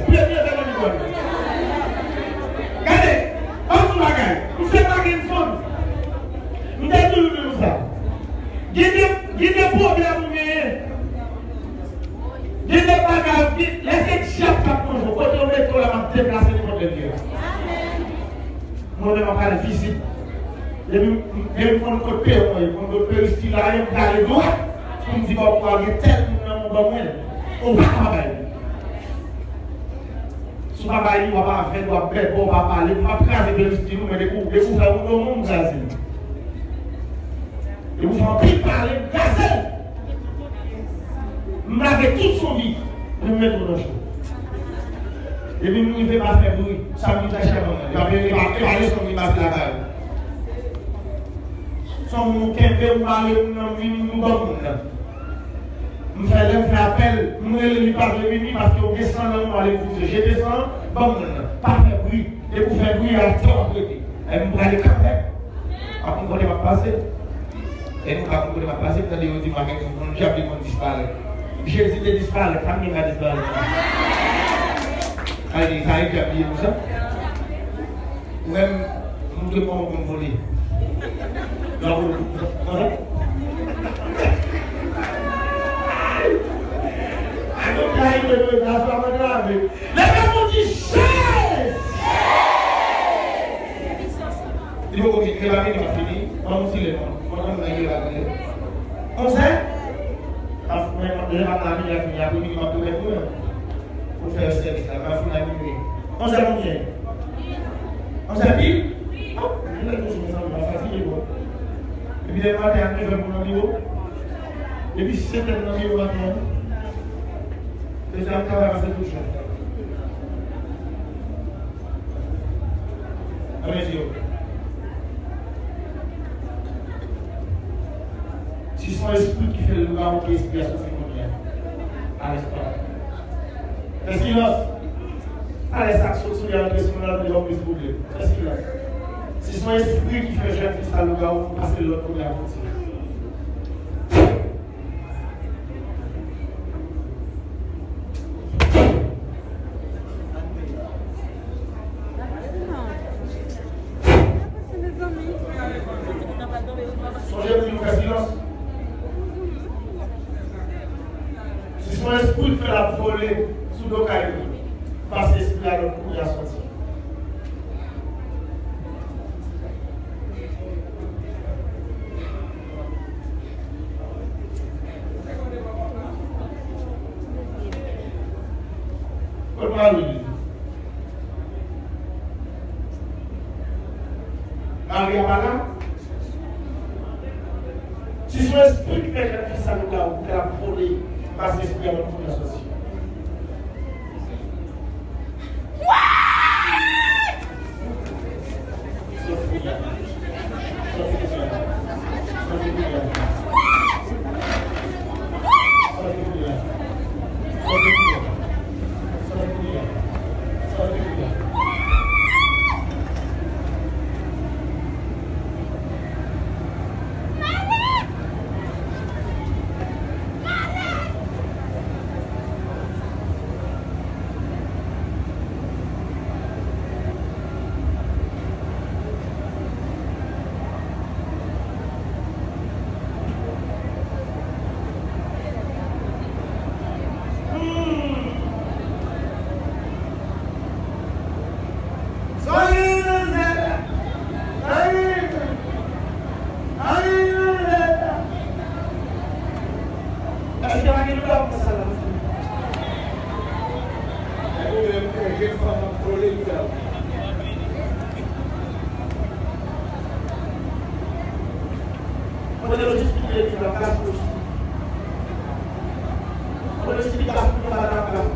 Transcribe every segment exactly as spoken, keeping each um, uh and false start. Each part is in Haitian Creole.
Premye fè nan mitan. Gade, ban m yon bagay. M se pa gen fanm. M te toujou di nou sa. Gen de, gen de pwoblèm ou genyen. Gen de bagay, gen, lè se dyab k ap manje w, kote yo mete w la, m ap deplase nenpòt lè m ye la. Mwen menm m ap al vizit. Depi, depi m konn kot peron ye, m konn kot peris ki la ye, m prale dwat pou m di bò pou al gen tèl moun nan mwen ban mwen. Ou pa ka bay li. Si w pa bay li, w ap avèg, w ap bèbè, w pa pale, m p ap kraze peris li non, men depi w, depi w fè yon do moun, m kraze l. Depi w fè anpil pale, m kraze l. M lave tout sonbi pou m mete w nan cho. Epi m rive pa fè bri, sa m di chè manman. E pa, e pa, e pa leson m vin pase lakay ou. Se yon moun ou kenbe, ou mare moun nan, m vini, m ban moun nan. M fè lè, m fè apèl, m rele li pa vle vini paske ou gen san nan men w, ale pou jete san, ban moun nan. Pa fè bri. Depi w fè bri, atè w ap rete. E m prale kanmenm. Pa konn kote m ap pase. E nou pa konn kote m ap pase, m tande yo di m a gen yon dyab li konn disparèt. Jezi te disparèt, pa m gen ka disparèt. Sa vle di, sa e dyab li ye konsa. Ou menm, montre kòman w konn vole. Lè w vole, konsa. Adan, sa e dyab li konsa, sa mwen grave. Leve men w di, Jezi! Li poko vini, li pa vini, li pa fini. Ban m yon ti lè non. Ban m yon lè, li pa vini. Onzè? Ap, men, lè m ap la vini, la fini. Apre midi, m ap tou fè pou mwen. Pou fè sèvis la, m ap fin la minuit. Onzè konbyen? Onzè pil? Oh, mwen lè toujou, mezanmi, m ap fatige, bro. Epi demen maten a, nevè m pou nan biwo. Depi setè m nan biwo maten an. Mesye ap travay pase tout jan. Ann di yo. Si se yon espri ki fè lougawou, ki espri a soti kounye a. Alèz pa. Fè silans. Alèz sa k sot sou li a antre sou nou la, nou plis pwoblèm. Fè silans. Si se yon espri ki fè jèn fi sa lougawou, pase lòd kounye a pou ti. Sonje pou nou fè silans. Si se yon espri k fè l ap vole sou do kay li, pase espri a lòd kounye a soti. Kot mari li? Mari a pa la? Si se yon espri ki fè jèn fi sa lougawou, pou l ap vole, pase espri a lòd kounye a soti. Èske pa gen lwa konsa la? Ou menm, jèn fanm ap vole, li la. Mwen te jis kite legliz la, plas pou. Mwen te esplike pou nou pa ta plas.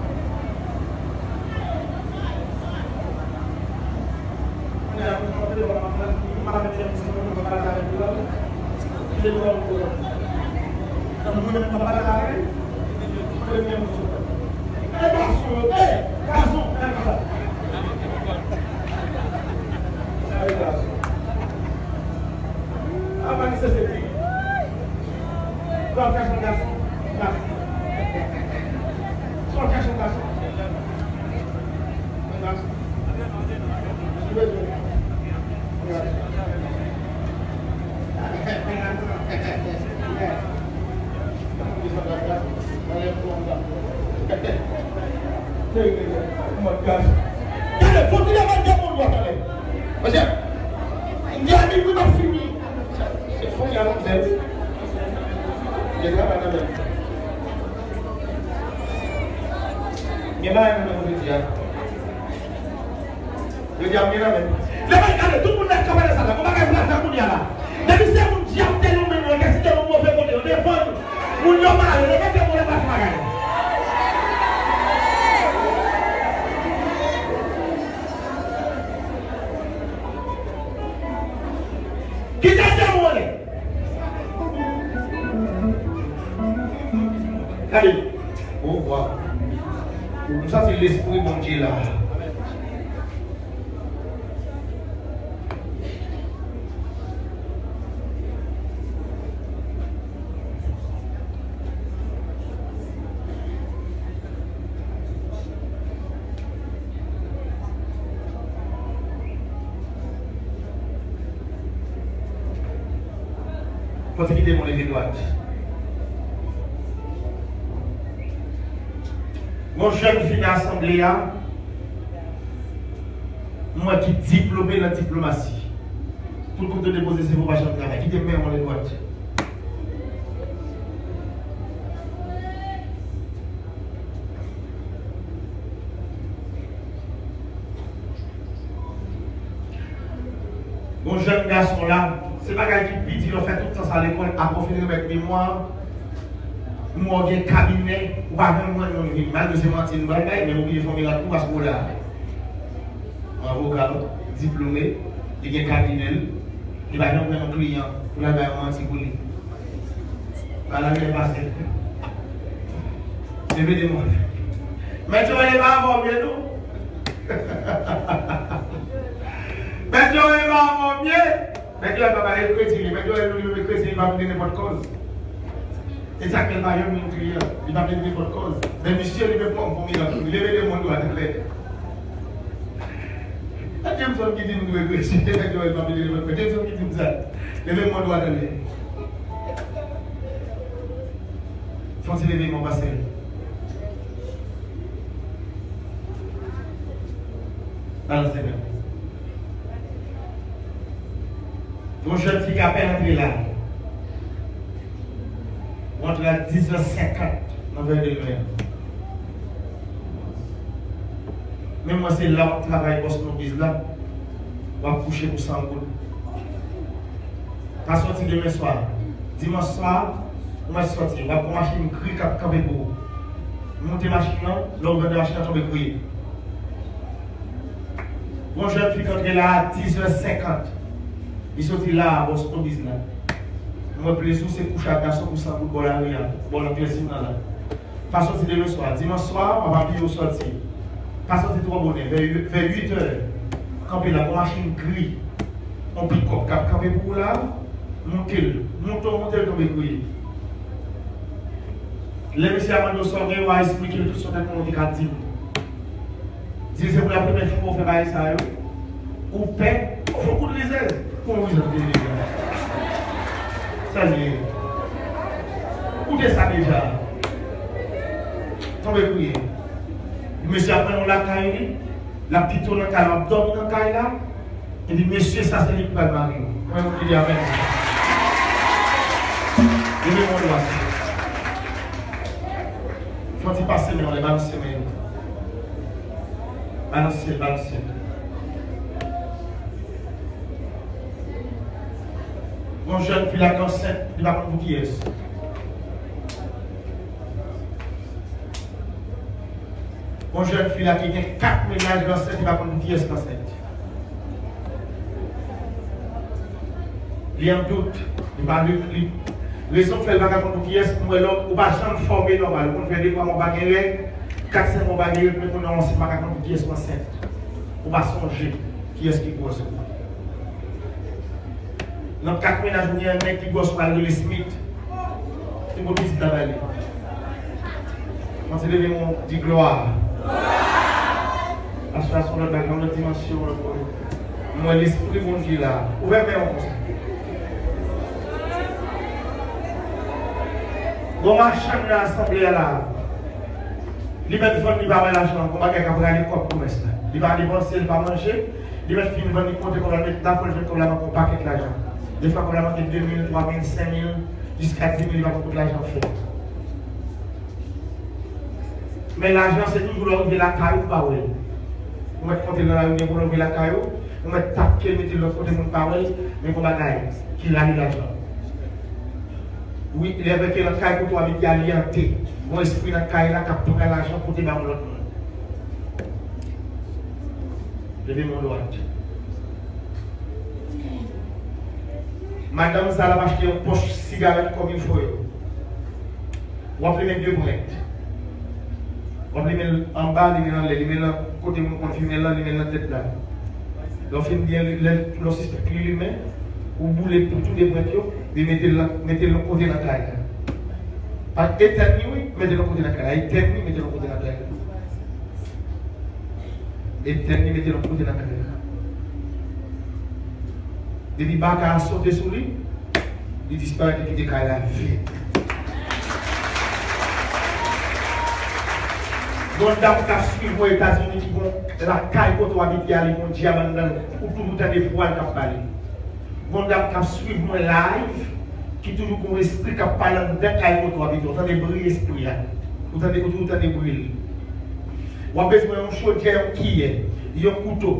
Kounye a, mwen te wè, mwen pa mete ansanm, mwen pa pale avèk ou la. Se pou mwen. Nan mwen menm, mwen pa pale avèk ou. Premye moun sou. E gason yo, e gason, e gason. E gason. Apa ki se se fi? Sa w kache yon gason? Gason. Sa w kache yon gason? Gade, fò ki lè mwen gen moun dwa talè. Paske, gen moun ki pa fini. Se fò y a manzè. Gen travay nan men. Gen bagay nan men pou jodi a. Jodi a, m gen nan men. Lè mwen gade, tout moun nan kanpe nan sal la, gon bagay pral fè kounye a la. Depi se moun dyab te nonmen nou, te site nou move kote, yo te vann nou. Moun yo mare, yo mete moun anba sou bagay. Kite dyab ou anlè. Gade. Oh, wow. M santi lespri Bondye la. Fò ti kite mwen leve dwat. Yon jèn fi nan asanble a, m wè ki diplome nan diplomasi. Tout kote w depoze se pou pa janm travay. Kite men w anlè dwat. Yon jèn gason la, se bagay ki pi di lè w fè tout tan sa lekòl, apre w fin remèt memwa, m wè w gen kabinè, ou pa janm jwenn moun vini. Malgre se manti nou pral bay, men ou bliye fè yon mirak tou paske w la. Yon avoka, diplome, li gen kabinè l, li pa janm pran yon kliyan pou l al bay yon manti pou li. Bagay la byen pase. Leve de mwen. Mèt Joel pa avè w byen, non? Mèt Joel pa avè w byen? Mèt Joel pa pale kredi, li. Mèt Joel, nou, li menm kredi, li pa vin de nenpòt kòz. E sa k fè l pa janm jwenn kliyan. Li pa vin de nenpòt kòz. Men misye, li menm, pran pou mirak. Li leve de moun dwat anlè. E Jameson ki di m dwe kredi. Mèt Joel pa vin de nenpòt kòz. Jameson ki di m sa. Leve moun dwat anlè. Fò ti leve men w, pastè. Balanse men w. Yon jèn fi k apèn antre la. Ou antre a dis è senkant nan vè de lwen an. Men mwen se la w ap travay bòs nou biz la. W ap kouche pou san goud. Pa sòti demen swa. Dimanch swa, ou mèt sòti. W ap gon machin gri k ap kanpe pou ou. Moute machin nan, lè w rantre machin nan, tonbe kriye. Gon jèn fi k antre la a dis è senkant. Li soti la a, bòs nou biz la. M wè plezi w se kouche ak gason pou san goud bò lari a, bò lòt pyès imen nan la. Pa sòti demen swa. Dimanch swa, pa bliye w sòti. Pa sòti twò bonè. Vè, vè uit è, kanpe la, gon machin gri. Yon pikòp k ap kanpe pou ou la, moute l. Moute w, moute l, tonbe kriye. Lè mesye a mande w sa w gen, w a esplike l tout sa w te konnen w te ka di l. Di l se pou la premyè fwa w fè bagay sa yo. Ou pè, ou fè kout rizèz. Kon rizèz de rizèz. Sa l ye. Ou te sa deja. Tonbe kriye. Mesye ap mennen w lakay li. L ap kite w nan kay la, w ap dòmi nan kay la. Epi mesye sa se li ki pral mari w. Mwen, mwen ki di amèn. Leve men w dwat. Fò ti pase men w, lè balanse men yo. Balanse, balanse. Yon jèn fi la k ansent, li pa konn pou kiyès. Yon jèn fi la ki gen kat mennaj l ansent, li pa konn pou kiyès l ansent. Li an dout, li pa li, li, rezon k fè l pa ka konn pou kiyès, m wè lòm, ou pa janm fòme nòmal, ou konn fè de twa mwa w pa gen règ, kat senk mwa w pa gen règ, men kounye a w ansent, ou pa ka konn pou kiyès w ansent. Ou pa sonje kiyès ki gwòs ou. Nan kat mennaj ou gen yon nèg ki gwòs ou pral rele Smith. Li pou pitit la bay li. Panse leve men w di glwa. Aswè a se yon lòt bagay, yon lòt dimansyon, yon lòt kote. M wè lespri Bondye la. Ouvè men w konsa. Gon machann nan asanble a la. Li mèt vann, li pa bay lajan ankò, bagay k ap rale kòb komès la. Li pa depanse, li pa manje, li mèt fin vann, li konte kòb la, li mèt nan pòch, li jwenn kòb la manke yon pakèt lajan. Defwa kòb la manke de mil, twa mil, senk mil, jiska di mil, li pa konn kot lajan fè. Men lajan se toujou lè w rive lakay ou, ou pa wè l. Ou mèt konte l nan lari, ou gen pou lè w rive lakay ou, ou mèt tapke l, mete l lòt kote, moun pa wè l, men gon bagay ki rale lajan. Wi, lè vè ke nan kay kote w abite a li ante. Gon espri nan kay la k ap pran lajan pote ba yon lòt moun. Leve men w dwat. Madanm sa l ap achte yon pòch sigarèt kòm il fo yo. W ap limen de brèt. W ap limen l anba, limen l anlè, limen l nan kote moun konn fimen l lan, limen l nan tèt la. Lè w fin byen, lè, lè w sispèk li limen, ou boule pou tou de brèt yo, epi mete l nan, mete l yon kote nan kay la. Pa etèn li, wi, mete l yon kote nan kay la. Etèn li, mete l yon kote nan kay la. Etèn li, mete l yon kote nan kay la. Depi baka a sote sou li, li disparèt, li kite kay la vid. Gon dam k ap swiv mwen Etazini ki gon lakay kote w abite a, li gon djab anndan l, ou toujou tande vwa l k ap pale. Gon dam k ap swiv mwen live, ki toujou gon espri k ap pale anndan kay kote w abite, ou tande bri espri a. Ou tande, ou toujou tande bri l. W ap bezwen yon chodyè, yon kiyè, yon kouto.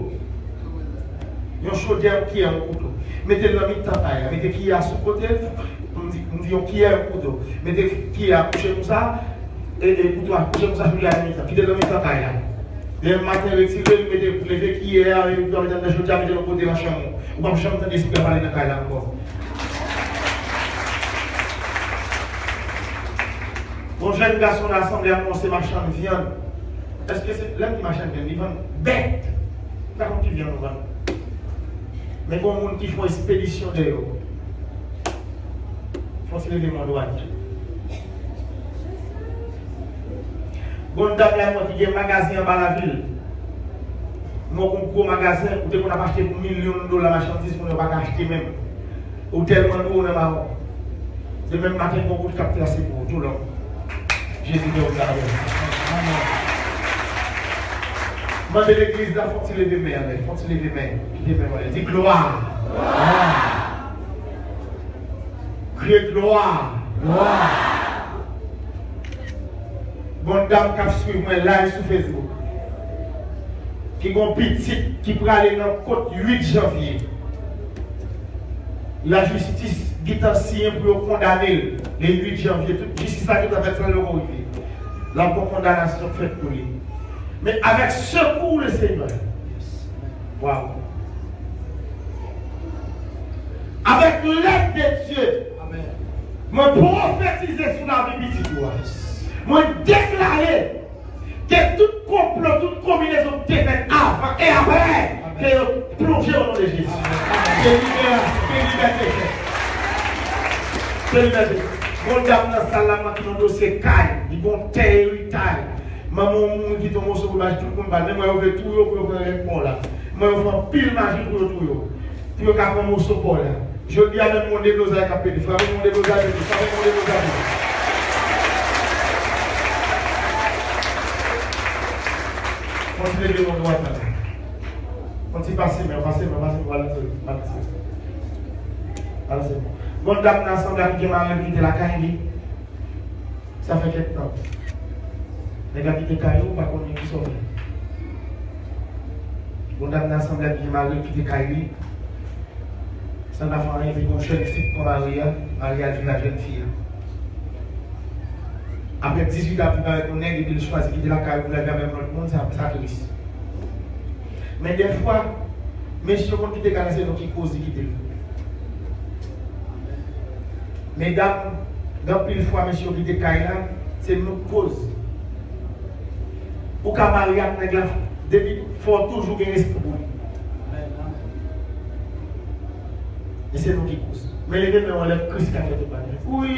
Yon chodyè, yon kiyè, yon kouto. Mete l nan mitan kay la. Mete kiyè a sou kote l. M di, m di yon kiyè, yon kouto. Mete kiyè a kouche konsa. E, e kouto a kouche konsa, chodyè a nan mitan. Kite l nan mitan kay la. Demen maten, retire l, mete, leve kiyè a, epi mete l nan chodyè a, mete l yon kote nan chanm ou. Ou p ap janm tande espri a pale nan kay la ankò. Yon jèn gason nan asanble a, mwen se machann vyann. Èske se, lè m di machann vyann, li vann bèt? M pa konn ki vyann ou vann. Men gon moun ki fè yon espedisyon dèyè w. Fò w ti leve men w dwat. Gon dam la mwen ki gen magazen anba lavil. Mwen gon gwo magazen, ou te konn ap achte pou milyon dola machandiz, kounye a ou pa ka achte menm. Ou tèlman dwe w nan mawon. Demen maten, gon wout k ap trase pou ou toulong. Jezi gen wout la avè w. Mande legliz la, fò w ti leve men anlè, fò w ti leve men. Kite men w anlè. Di glwa. Glwa. Kriye glwa. Glwa. Gon dam k ap swiv mwen live sou Facebook, ki gon pitit ki prale nan kot uit janvye. Lajistis gentan siyen pou yo kondane l le uit janvye. Tout jistis la gentan fèt san yo rive. L ap gon kondanasyon k fèt pou li. Men avèk sekou le Senyè. Waw. Avec l'aide de Dieu, mwen pwofetize sou lavi pitit ou a. Mwen deklare ke tout konplo, tout konbinezon ki te fèt avan e apre, ke yo plonje o non de Jezi. Ke limyè, ke libète fèt. Ke libète. Gon dam nan sal la, mwen ki nan dosye kay, li gon tè eritaj. Manman w mouri kite yon moso pou l bay tout moun pa l. Men mwen yo vle touye w pou yo pran rèn pa w la. Mwen yo fè anpil maji pou yo touye w. Pou yo ka pran moso pa w la. Jodi a menm gon deblozay k ap pete. Frape gon deblozay pete. Frape gon deblozay pete. Kontinye de yon dwat la. Kontinye pase men, pase men, pase men, balanse, balanse. Balanse men. Gon dam nan sanble ak gen mari l kite lakay li. Sa fè kèk tan. Nèg la kite kay ou, ou pa konnen kisa w fè. Gon dam nan sanble ak gen mari l kite kay li. San l pa fè anyen, epi gon jèn fi k pran mari a, mari a al viv ak jèn fi a. Apre dizuit an ap viv avèk yon nèg, epi l chwazi kite lakay ou pou l al viv avèk yon lòt moun, sa, sa tris. Men dèfwa, mesye yo konn kite kay la, se nou ki koz li kite l. Medam, gen anpil fwa mesye yo kite kay la, se nou k koz. Ou ka marye ak nèg la, depi fò w toujou gen respè pou li. E se nou ki koz. Men leve men w anlè, Kris ka fè tout bagay. Wi,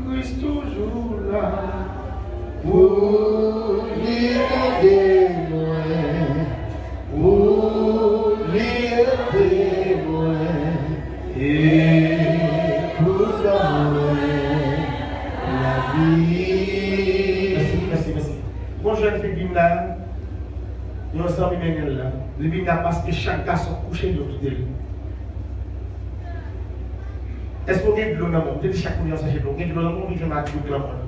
Kris toujou la. Pou li ede mwen. Pou li ede mwen. E pou ban mwen lavi. Mèsi, mèsi, mèsi. Gon jèn La, yon zanmi mennen l la. Li vin la paske chak gason k kouche l, yo kite l. Èske w gen dlo nan men w? M te di chak moun yon sachè dlo. W gen dlo nan men w, w vin jwenn ak dlo nan men w.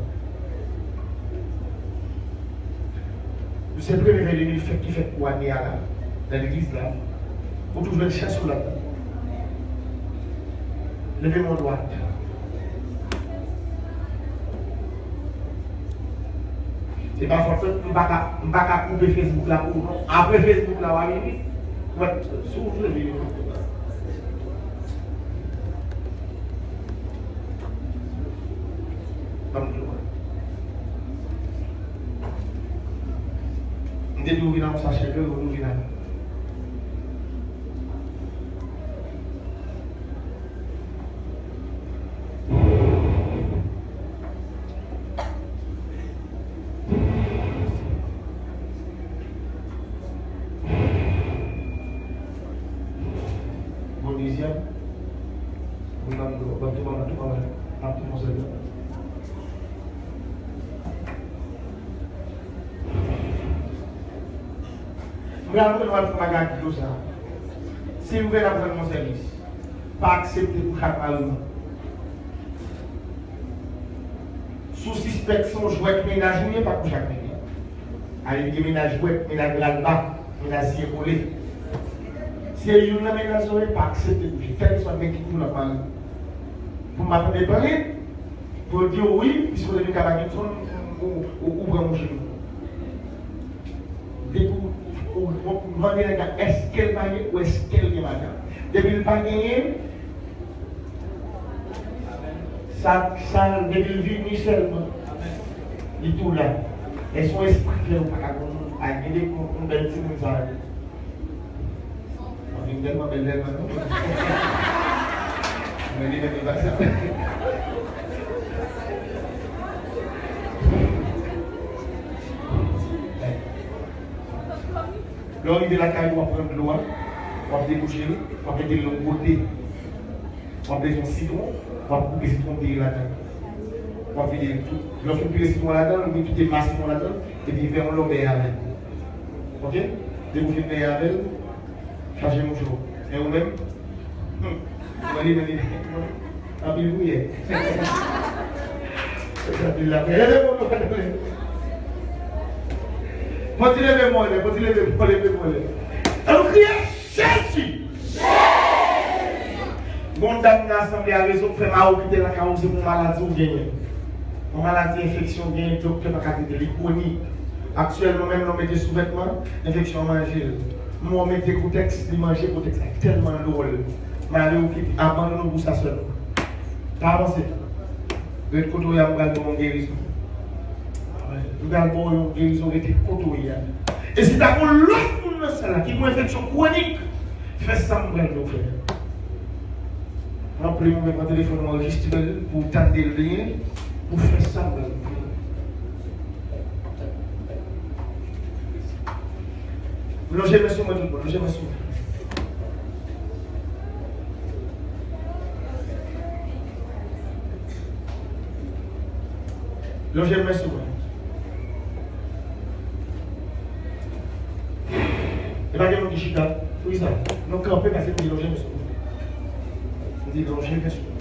Nou se premye vèvè de mil fèt ki fèt pou ane a la, nan legliz la. Ou toujou jwenn chans ou ladan. Leve men w dwat. Se pa fòt mwen, m pa ka, m pa ka koupe Facebook la pou ou non. Apre Facebook la, w a vini. Mwen, si w vle vini. Ban m di w. M te di w vin ak yon sachè dlo, ou vin ak. Bon, dezyèm. Bon, nan, bon, tou ban mwen, tou ban mwen. N ap tou fon sèl la. Mwen aprann w al fè bagay ak dlo sa. Si w vle n ap rann yon sèvis, pa aksepte kouche ak mari w. Si w sispèk se yon jwèt mennaj ou ye, pa kouche ak nèg la. Ale gen mennaj jwèt, mennaj lalba, mennaj zye kole. Si se youn nan mennaj ou ye, pa aksepte kouche. Kèlkeswa nèg ki toujou nan mari. Pou m pa tande pale, pou yo di w wi, piske w te vin ka Badminton, ou, ou, ou pran mouche nou. Depi w, ou, ou mande nèg la, èske l marye ou èske l gen madanm. Depi l pa genyen, sa, sa, depi l vini sèlman, li tou la. Èske yon espri fè ou pa ka konn moun? Ay, gen de yon, yon bèl timoun sa yo. Mwen vin tèlman bèl, tèlman non. Mwen li menm li pa sa. Lè w rive lakay ou, w ap pran dlo a, w ap debouche l, w ap mete l nan yon gode. W ap bezwen sitwon, w ap koupe sitwon pire ladan. W ap vide l tou. Lè w fin pire sitwon ladan, ou vin kite mas sitwon ladan, epi fè yon lòbèy avè l. Oke? Depi w fin bèy avè l, chache mouche w. Men ou menm, hmm, mwen li, mwen li, anpil priyè. Anpil lapriyè. Leve men w, leve men w. Poti leve men w, poti leve men w, leve men w. An nou kriye, Jezi! Gon dam nan asanble a rezon k fè mari w kite lakay ou, se pou maladi w genyen. Yon maladi enfeksyon w genyen, doktè pa ka trete, li kwonik. Aktyèlman menm lè w mete souvètman, enfeksyon an manje l. Mwen w mete kotèks, li manje kotèks la, tèlman dwòl. Malere w kite, abandone w pou sa sèlman. Pa avanse. Ret kote w ye a, m pral ba w yon gerizon. M pral ba w yon gerizon, rete kote w ye a. E si ta gon lòt moun nan sal la ki gon enfeksyon kwonik, fè sa m pral di w fè. Ranpli w, men pran telefòn ou, anrejistre l pou w tande l byen, pou w fè sa m pral di w fè. Lonje men sou mwen tout bon, lonje men sou mwen. Lonje men sou mwen. E pa gen moun ki chita. Poukisa? Nou kanpe paske nou di lonje men sou mwen. Nou di lonje men sou mwen.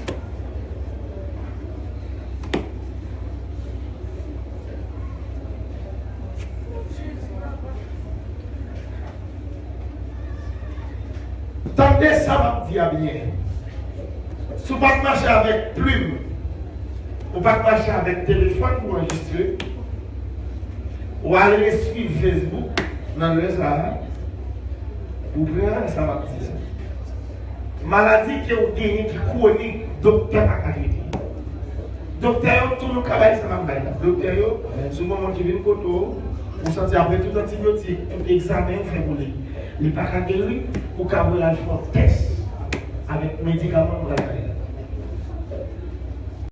Tande sa m ap di a byen. Si w pa t mache avèk plim, ou pa t mache avèk telefòn pou anrejistre, ou al reswiv Facebook nan lè sa a, ou pran sa m ap di a. Maladi ke w genyen ki kwonik, doktè pa ka trete. Doktè yo, tou nou ka bay sa m ap bay la. Doktè yo, si w gen yon moun ki vin kote w, ou santi apre tout antibyotik, tout egzamen ou fè pou li, li pa ka geri, ou ka voye l al fè yon tès avèk medikaman m pral bay.